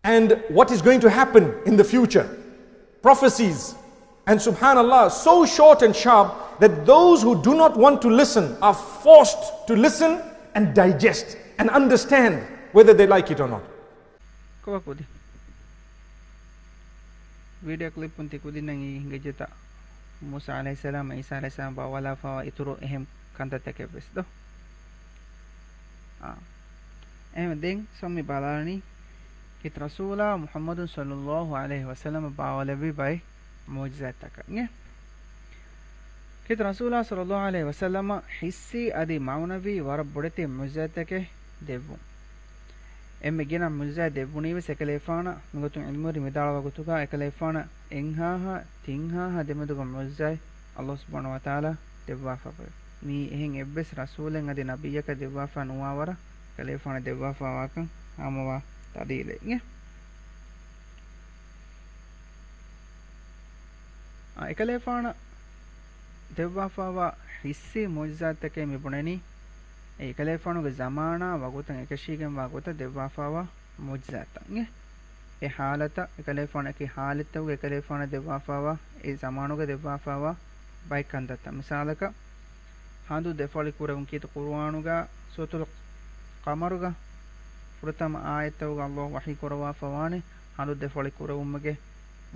and what is going to happen in the future, prophecies, and subhanallah, so short and sharp that those who do not want to listen are forced to listen and digest and understand, whether they like it or not. ކޮބާ ކުދި؟ ވީޑިއޯ ކްލިޕުން ތި ކުދިންނަށް އިނގިއްޖެތަ؟ މޫސާ ޢަލައިހިއްސަލާމް ޢީސާ ޢަލައިހިއްސަލާމް ބާވާލާފައިވާ އިތުރު އެހެން ކަންތައްތަކެއްވެސް ދޯ؟ އާ. އެހެން ދެން ސޯމް މި ބަލާނީ ކީރިތި ރަސޫލާ މުޙައްމަދު ޞައްލައްލާހު ޢަލައިހި ވަސައްލަމަށް ބާވާލެއްވި ބައެއް މުޢުޖިޒާތްތަކަށް. ކީރިތި ރަސޫލާ ޞައްލައްލާހު ޢަލައިހި ވަސައްލަމަށް ޙިއްސީ އަދި މަޢުނަވީ ވަރަށް ބޮޑެތި މުޢުޖިޒާތްތަކެއް ދެއްވުން. އެންމެ ގިނަ މުޢުޖިޒާތް ދެއްވުނީވެސް އެކަލޭފާނަށް. މިގޮތުން ޢިލްމުވެރިން ވިދާޅުވާ ގޮތުގަ އެކަލޭފާނަށް އެއްހާހާ ތިންހާހާ ދެމެދުގެ މުޢުޖިޒާތް ﷲ ސުބްޙާނަހޫ ވަތަޢާލާ ދެއްވާފައިވޭ. މިއީ އެހެން އެއްވެސް ރަސޫލެއް އަދި ނަބިއްޔަކަށް ދެއްވާފަ ނުވާ ވަރަށް އެކަލޭފާނަށް ދެއްވާފައިވާކަން ހާމަވާ ދަލީލެއް. އާ، އެކަލޭފާނަށް ދެއްވާފައިވާ ޙިއްސީ މުޢުޖިޒާތްތަކެއް މި ބުނަނީ، އެ އެކަލޭފާނުގެ ޒަމާނާ ވަގުތަށް އެކަށީގެންވާ ގޮތަށް ދެއްވާފައިވާ މުޢުޖިޒާތްތައް. އެ ޙާލަތަށް އެކަލޭފާނު އެކި ޙާލަތްތަކުގަ އެކަލޭފާނަށް ދެއްވާފައިވާ، އެ ޒަމާނުގަ ދެއްވާފައިވާ ބައެއް ކަންތައްތައް. މިސާލަކަށް، ހަނދު ދެފަޅި ކުރެވުން ކީރިތި ޤުރުއާނުގަ ސޫރަތުލް ޤަމަރުގަ ފުރަތަމަ އާޔަތްތަކުގަ ﷲ ވަޙީ ކުރައްވާފައިވާނެ ހަނދު ދެފަޅި ކުރެވުމުގެ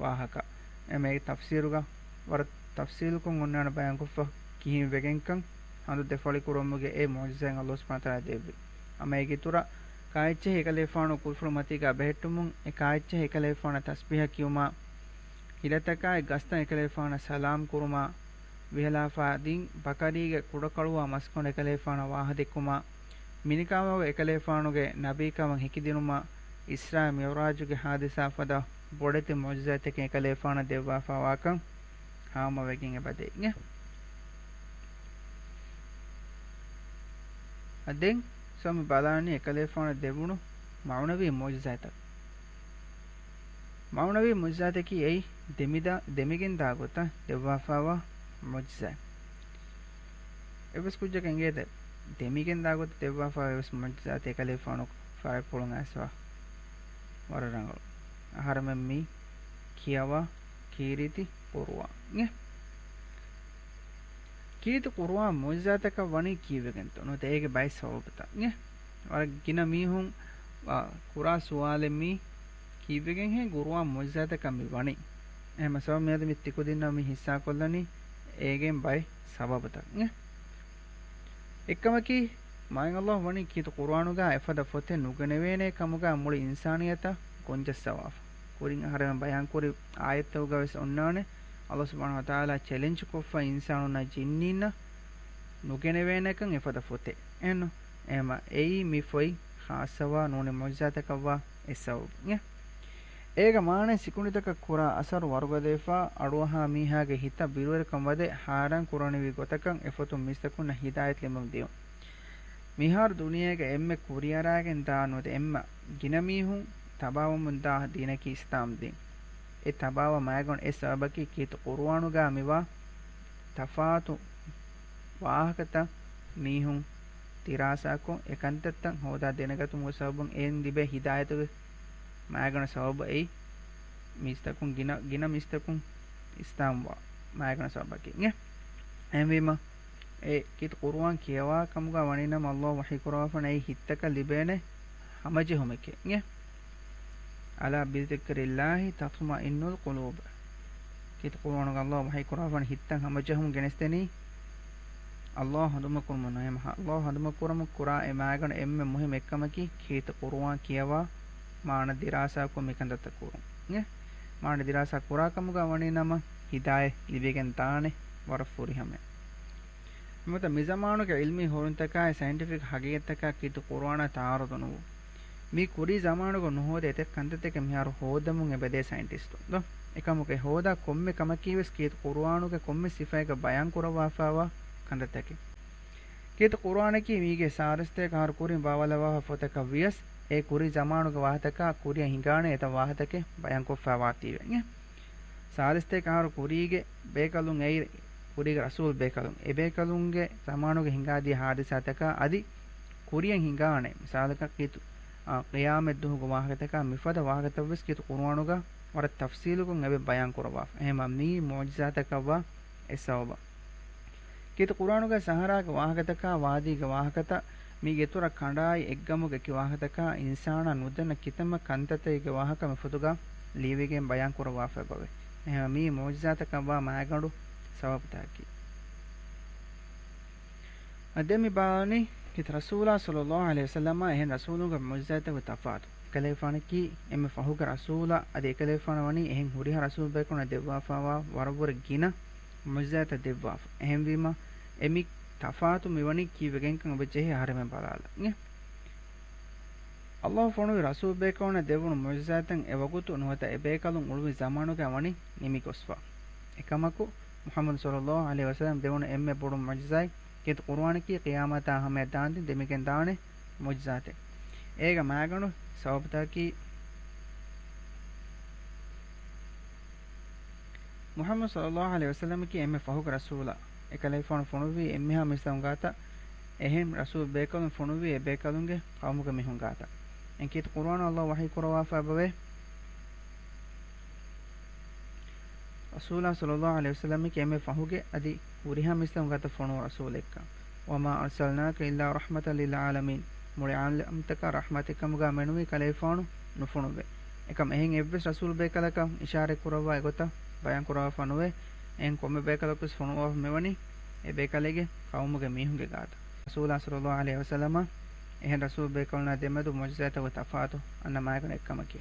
ވާހަކަ. އެ މޭގެ ތަފްސީރުގަ ވަރަށް ތަފްސީލުކޮށް އޮންނާނެ ބަޔާންކޮށްފަ ކިހިނެއް ވެގެންކަން. ހަނދު ދެފަޅި ކުރުމުގެ އެ މުޢުޖިޒާތް ﷲ ސުބްޙާނަހޫ ވަތަޢާލާ ދެއްވި. ހަމަ އޭގެ އިތުރަށް ކާއެއްޗެހި އެކަލޭފާނު ކުރުފުޅު މަތީގަ ބެހެއްޓުމުން، އެ ކާއެއްޗެހި އެކަލޭފާނަށް ތަސްބީޙަ ކިޔުމާ، ހިލަތަކާއި ގަސްތައް އެކަލޭފާނަށް ސަލާމް ކުރުމާ، ވިހަލާފާ ދިން ބަކަރީގެ ކުޑަކޮޅުވާ މަސްގަނޑު އެކަލޭފާނަށް ވާހަދެއްކުމާ، މިނިކާމާގަ އެކަލޭފާނުގެ ނަބީކަމަށް ހެކިދިނުމާ، އިސްރާ މިޢުރާޖުގެ ޙާދިސާ ފަދަ ބޮޑެތި މުޢުޖިޒާތްތަކެއް އެކަލޭފާނަށް ދެއްވާފައިވާކަން ހާމަވެގެން އެބަދޭ. އަ، ދެން ސޯމް މި ބަލާނީ އެކަލޭފާނަށް ދެވުނު މަޢުނަވީ މުޢުޖިޒާތްތައް. މަޢުނަވީ މުޢުޖިޒާތަކީ އެއީ ދެމިދާ، ދެމިގެންދާ ގޮތަށް ދެއްވާފައިވާ މުޢުޖިޒާތް. އެއްވެސް ކުއްޖަކަށް އެނގޭތަ ދެމިގެންދާ ގޮތަށް ދެއްވާފައިވާ އެއްވެސް މުޢުޖިޒާތެއް އެކަލޭފާނު ފަރާތްޕުޅުން އައިސްފަ؟ ވަރަށް ރަނގަޅު. އަހަރެމެން މި ކިޔަވާ ކީރިތި ޤުރުއާން. ކީރިތި ޤުރުއާން މުޢުޖިޒާތަކަށް ވަނީ ކީއްވެގެންތޯ؟ ނުވަތަ އޭގެ ބައެއް ސަބަބުތައް އެ ވަރަށް ގިނަ މީހުން ކުރާ ސުވާލެއް މީ، ކީއްވެގެންހޭ ޤުރުއާން މުޢުޖިޒާތަކަށް މި ވަނީ؟ އެހެންމަ ސަބަބު މިއަދު މި ތިކުދިންނަށް މި ހިއްސާކޮށްލަނީ އޭގެން ބައެއް ސަބަބުތައް އެ. އެއްކަމަކީ، މާތް ﷲ ވަނީ ކީރިތި ޤުރުއާނުގަ އެފަދަ ފޮތެއް ނުގެނެވޭނޭ ކަމުގަ މުޅި އިންސާނިއްޔަތަށް ގޮންޖައްސަވާފަ. ކުރިން އަހަރެމެން ބަޔާންކުރި އާޔަތްތަކުގަ ވެސް އޮންނާނެ، ﷲ ސުބްޙާނަހޫ ވަތަޢާލާ ޗެލެންޖް ކޮށްފަ އިންސާނުންނާ ޖިންނީންނަށް ނުގެނެވޭނެކަން އެފަދަ ފޮތެއް. އެހެންނު؟ އެހެންމަ އެއީ މި ފޮތް ޚާއްޞަވާ ނޫނީ މުޢުޖިޒާތަކަށްވާ އެއް ސަބަބު. އެ އޭގެ މާނަ ސިކުނޑިތަކަށް ކުރާ އަސަރު ވަރުގަދަވެފަ، އަޑުއަހާ މީހާގެ ހިތަށް ބިރުވެރިކަން ވަދެ، ހައިރާން ކުރަނިވި ގޮތަކަށް އެ ފޮތުން މީސްތަކުންނަށް ހިދާޔަތް ލިބުން ދިޔުން. މިހާރު ދުނިޔޭގެ އެންމެ ކުރިއަރާގެން ދާ ނުވަތަ އެންމެ ގިނަ މީހުން ތަބާވަމުން ދާ ދީނަކީ އިސްލާމް ދީން. އެ ތަބާވާ މައިގަނޑު އެއް ސަބަބަކީ ކީރިތި ޤުރުއާނުގަ މިވާ ތަފާތު ވާހަކަތައް މީހުން ދިރާސާކޮށް، އެ ކަންތައްތައް ހޯދާ ދެނެގަތުމުގެ ސަބަބުން އެއިން ލިބޭ ހިދާޔަތުގެ މައިގަނޑު ސަބަބު އެއީ މީސްތަކުން ގިނަ، ގިނަ މީސްތަކުން އިސްލާމްވާ މައިގަނޑު ސަބަބަކީ. އެ، އެހެންވީމަ، އެ ކީރިތި ޤުރުއާން ކިޔަވާ ކަމުގަ ވަނީ ނަމަ، ﷲ ވަޙީ ކުރައްވާފަން އެއީ ހިތްތަކަށް ލިބޭނެ ހަމަޖެހުމެކޭ. އެ، ألا بذكر الله تطمئن القلوب. ކީރިތި ޤުރުއާނުގަ ﷲ ވަޙީ ކުރައްވާފަން ހިތްތައް ހަމަޖެހުމުން ގެނެސްދެނީ ﷲ ހަނދުމަކުރުމުން. އެހެން ﷲ ހަނދުމަކުރުމުން ކުރާ އެ މައިގަނޑު އެންމެ މުހިއްމު އެއްކަމަކީ ކީރިތި ޤުރުއާން ކިޔަވާ، މާނަ ދިރާސާކޮށް މިކަންތައްތައް ކުރުން. އެ، މާނަ ދިރާސާ ކުރާ ކަމުގަ ވަނީ ނަމަ ހިދާޔަތް ލިބިގެން ދާނެ ވަރަށް ފުރިހަމައެއް. ނުވަތަ މިޒަމާނުގެ ޢިލްމީ ހުރުންތަކާއި ސައިންޓިފިކް ހަގީގަތްތަކާ ކީރިތި ޤުރުއާނާ ތަޢާރުޟު ނުވުން. މީ ކުރީ ޒަމާނުގަ ނުހޯދޭ އެތައް ކަންތައްތަކެއް މިހާރު ހޯދަމުން އެބަދޭ ސައިންޓިސްޓުން ދޯ. އެކަމަކު އެ ހޯދާ ކޮންމެ ކަމަކީވެސް ކީރިތި ޤުރުއާނުގެ ކޮންމެ ސިފައެއްގަ ބަޔާންކުރައްވާފައިވާ ކަންތައްތަކެއް. ކީރިތި ޤުރުއާނަކީ މީގެ ސާޅީސްތޭކަ އަހަރު ކުރިން ބާވާލައްވާފަ ފޮތަކަށް ވިޔަސް، އެ ކުރީ ޒަމާނުގެ ވާހަކަތަކާ ކުރިއަށް ހިނގާނެ އެތައް ވާހަކަތަކެއް ބަޔާންކޮށްފައިވާތީވެ. ސާޅީސްތޭކަ އަހަރު ކުރީގެ ބޭކަލުން އެއީ ކުރީގެ ރަސޫލް ބޭކަލުން. އެ ބޭކަލުންގެ ޒަމާނުގެ ހިނގާދިޔަ ހާދިސާތަކާ އަދި ކުރިއަށް ހިނގާނެ، މިސާލަކަށް ކީރިތި، އާ، ޤިޔާމަތްދުވަހުގެ ވާހަކަތަކާ މިފަދަ ވާހަކަތައްވެސް ކީރިތި ޤުރުއާނުގަ ވަރަށް ތަފްސީލުކޮށް އެބަ ބަޔާންކުރައްވާފަ. އެހެންމަ މީ މުޢުޖިޒާތަކަށްވާ އެއް ސަބަބަށް. ކީރިތި ޤުރުއާނުގަ ސަހަރާގެ ވާހަކަތަކާ، ވާދީގެ ވާހަކަތައް، މީގެ އިތުރަށް ކަނޑާއި އެއްގަމުގެ އެކި ވާހަކަތަކާ، އިންސާނާ ނުދަންނަ ކިތަންމެ ކަންތައްތަކެއްގެ ވާހަކަ މި ފޮތުގަ ލިޔެވިގެން ބަޔާންކުރައްވާފަ އެބަވޭ. އެހެން މީ މުޢުޖިޒާތަކަށްވާ މައިގަނޑު ސަބަބުތަކަކީ. އަދި މި ބާވަނީ ކީރިތި ރަސޫލާ ޞައްލައްލާހު ޢަލައިހި ވަސައްލަމާ އެހެން ރަސޫލުންގެ މުޢުޖިޒާތްތަކުގެ ތަފާތު. އެކަލޭގެފާނަކީ އެންމެ ފަހުގެ ރަސޫލާ އަދި އެކަލޭގެފާނަށް ވަނީ އެހެން ހުރިހާ ރަސޫލް ބޭކަލުންނަށް ދެއްވާފައިވާ ވަރަށްވުރެ ގިނަ މުޢުޖިޒާތްތައް ދެއްވާފަ. އެހެންވީމަ، އެ މި ތަފާތު މިވަނީ ކީއްވެގެންކަން އެބަޖެހޭ އަހަރެމެން ބަލާލަން. އެ، ﷲ ފޮނުވި ރަސޫލް ބޭކަލުންނަށް ދެއްވުނު މުޢުޖިޒާތްތައް އެވަގުތު ނުވަތަ އެބޭކަލުން އުޅުއްވި ޒަމާނުގަ ވަނީ ނިމިގޮސްފަ. އެކަމަކު، މުޙައްމަދު ޞައްލައްލާހު ޢަލައިހި ވަސައްލަމަ ދެވުނު އެންމެ ބޮޑު މުޢުޖިޒާތް ކީރިތި ޤުރުއާނަކީ ޤިޔާމަތާ ހަމަޔަށް ދާންދެން ދެމިގެން ދާނެ މުޢުޖިޒާތެއް. އޭގެ މައިގަނޑު ސަބަބުތަކަކީ، މުޙައްމަދު ޞައްލައްލާހު ޢަލައިހި ވަސައްލަމަކީ އެންމެ ފަހުގެ ރަސޫލާ. އެކަލޭގެފާނު ފޮނުއްވީ އެންމެހާ މީސްތަކުން ގާތަށް، އެހެން ރަސޫލް ބޭކަލުން ފޮނުއްވީ އެބޭކަލުންގެ ޤައުމުގެ މީހުން ގާތަށް. އެން ކީރިތި ޤުރުއާނު ﷲ ވަޙީ ކުރައްވާފަ އެބަވޭ. ރަސޫލާ ޞައްލައްލާހު ޢަލައިހި ވަސައްލަމަކީ އެންމެ ފަހުގެ އަދި ހުރިހާ މީސްތަކުން ގާތަށް ފޮނުވާ ރަސޫލެއްކަން. وما أرسلناك إلا رحمة للعالمين. މުޅި ޢާލަމްތަކަށް ރަޙްމަތެއްކަމުގަ މެނުވީ ކަލޭފާނު ނުފޮނުވޭ. އެކަމް އެހެން އެއްވެސް ރަސޫލް ބޭކަލަކަށް އިޝާރަތް ކުރައްވާ އެގޮތަށް ބަޔާން ކުރައްވާފަ ނުވޭ. އެހެން ކޮންމެ ބޭކަލަކުވެސް ފޮނުވާފަ މިވަނީ އެ ބޭކަލެއްގެ ޤައުމުގެ މީހުންގެ ގާތަށް. ރަސޫލާ ޞައްލައްލާހު ޢަލައިހި ވަސައްލަމަ އެހެން ރަސޫލް ބޭކަލުންނާ ދެމެދު މުޢުޖިޒާތްތަކުގެ ތަފާތު އަންނަ މައިގަނޑު އެއްކަމަކީ.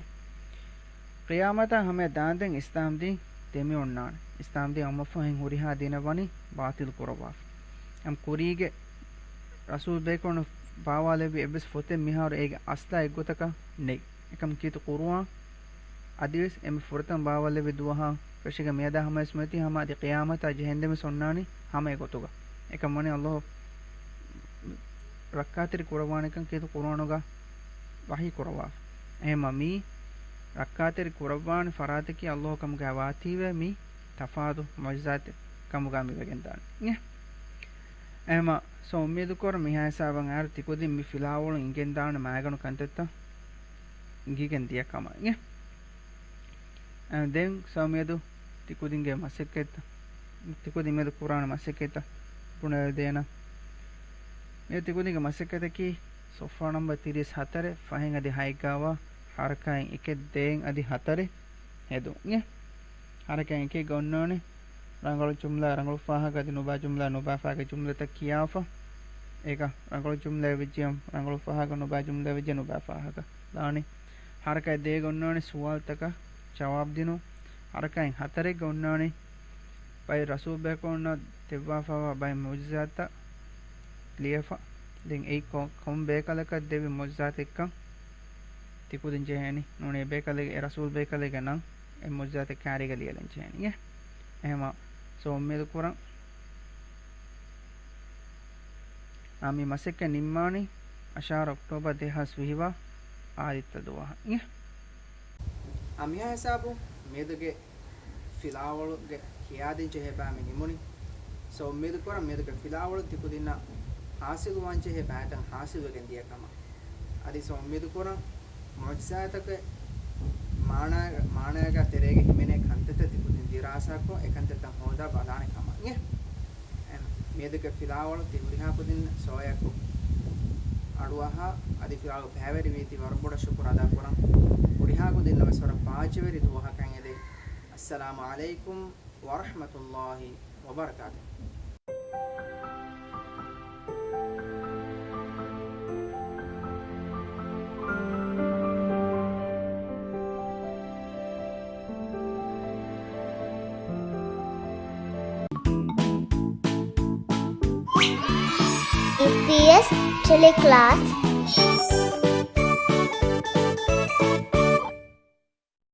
ޤިޔާމަތާ ހަމަޔަށް ދާންދެން އިސްލާމްދީން ދެމިއޮންނާނެ. އިސްލާމްދީން އައުމަށްފަހު އެހެން ހުރިހާ ދީނެއް ވަނީ ބާޠިލް ކުރައްވާފަ. އެމް ކުރީގެ ރަސޫލް ބޭކަލުން ބާވާލެއްވި އެއްވެސް ފޮތެއް މިހާރު އޭގެ އަސްލާ އެއްގޮތަކަށް ނެތް. އެކަމް ކީރިތި ޤުރުއާން އަދިވެސް އެންމެ ފުރަތަމަ ބާވާލެއްވި ދުވަހާ ފެށިގެން މިއަދާ ހަމަޔަސް މިއޮތީ ހަމަ އަދި ޤިޔާމަތާ ޖެހެންދެންވެސް އޮންނާނީ ހަމަ އެގޮތުގަ. އެކަމް ވަނީ ﷲ ރައްކާތެރި ކުރައްވާނެކަން ކީރިތި ޤުރުއާނުގަ ވަޙީ ކުރައްވާފަ. އެހެންމަ މީ ރައްކާތެރި ކުރައްވާނެ ފަރާތަކީ ﷲ ކަމުގަ ވާތީވެ މީ ތަފާތު މުޢުޖިޒާތެއް ކަމުގަ މި ވެގެންދާނެ. އެހެންމަ ސޯ އުއްމީދުކުރަން މިހާ ހިސާބަށް އައިރު ތިކުދިން މި ފިލާވަޅުން އިނގެންދާނެ މައިގަނޑު ކަންތައްތައް އިނގިގެން ދިޔަ ކަމަށް. އެ، ދެން ސޯ މިއަދު ތިކުދިންގެ މަސައްކަތްތައް، ތިކުދިން މިއަދު ކުރާނެ މަސައްކަތްތައް ބުނެދޭނަ. މިއޮތީ ކުދިންގެ މަސައްކަތަކީ ސޮފްހާ ނަމްބަރު ތިރީސް ހަތަރެއް، ފަހެއް އަދި ހައެއްގާވާ ހަރަކާތް އެކެއް ދޭއް އަދި ހަތަރެއް ހެދުން. އެ ހަރަކާތް އެކެއްގަ އޮންނާނެ ރަނގަޅު ޖުމްލަ ރަނގަޅު ފާހަގަ އަދި ނުބާ ޖުމްލަ ނުބާ ފާހަގަ ޖުމްލަތައް ކިޔާފަ. އޭގަ ރަނގަޅު ޖުމްލައެއް ވެއްޖެޔަމް ރަނގަޅު ފާހަގަ ނުބާ ޖުމްލައެއް ވެއްޖެ ނުބާ ފާހަގަ ދާނެ. ހަރަކާތް ދޭގަ އޮންނާނެ ސުވާލުތަކަށް ޖަވާބު ދިނުން. ހަރަކާތް ހަތަރެއްގަ އޮންނާނެ ބައެއް ރަސޫލް ބޭކަލުންނަށް ދެއްވާފައިވާ ބައެއް މުޢުޖިޒާތްތައް ލިޔެފަ. ދެން އެއީ ކޮ-، ކޮން ބޭކަލަކަށް ދެއްވި މުޢުޖިޒާތެއްކަން ތިކުދިން ޖެހޭނީ. ނޫނީ އެ ބޭކަލެއްގެ، އެ ރަސޫލް ބޭކަލެއްގެ ނަން އެ މުޢުޖިޒާތެއް ކާރީގަ ލިޔެލަން ޖެހޭނީ. އެ އެހެމަ ސޯ އުއްމީދު ކުރަން. އާ، މި މަސައްކަތް ނިންމާނީ އަށާރަ އޮކްޓޯބަރު ދެހާސް ވިހި ވާ އާދިއްތަ ދުވަހަށް. އެ އާ، މިހާ ހިސާބުން މިއަދުގެ ފިލާވަޅުގެ ކިޔާދިން ޖެހޭ ބައި މި ނިމުނީ. ސޯ އުއްމީދު ކުރަން މިއަދުގެ ފިލާވަޅު ތިކުދިންނަށް ހާސިލުވާން ޖެހޭ ބައިތައް ހާސިލުވެގެން ދިޔަ ކަމަށް. އަދި ސޯ އުއްމީދު ކުރަން މުޢުޖިޒާތަކެއް މާނާ-، މާނާގެ ތެރޭގަ ހިމެނޭ ކަންތައްތައް ތިކުދިން ދިރާސާކޮށް، އެ ކަންތައްތައް ހޯދާ ބަލާނެ ކަމަށް. އެ މިއަދުގެ ފިލާވަޅު ތި ހުރިހާ ކުދިން ސޯޔަކު އަޑުއަހާ، އަދި ފިލާވަޅު ބައިވެރިވީތީ ވަރަށް ބޮޑަށް ޝުކުރު އަދާކުރަން. ހުރިހާ ކުދިންނަށް ވެސް ވަރަށް ބާއްޖަވެރި ދުވަހަކަށް އެދެން. އައްސަލާމު ޢަލައިކުމް ވަރަޙްމަތުﷲި ވަބަރަކާތުހު. އީޕީއެސް ޓެލެކްލާސް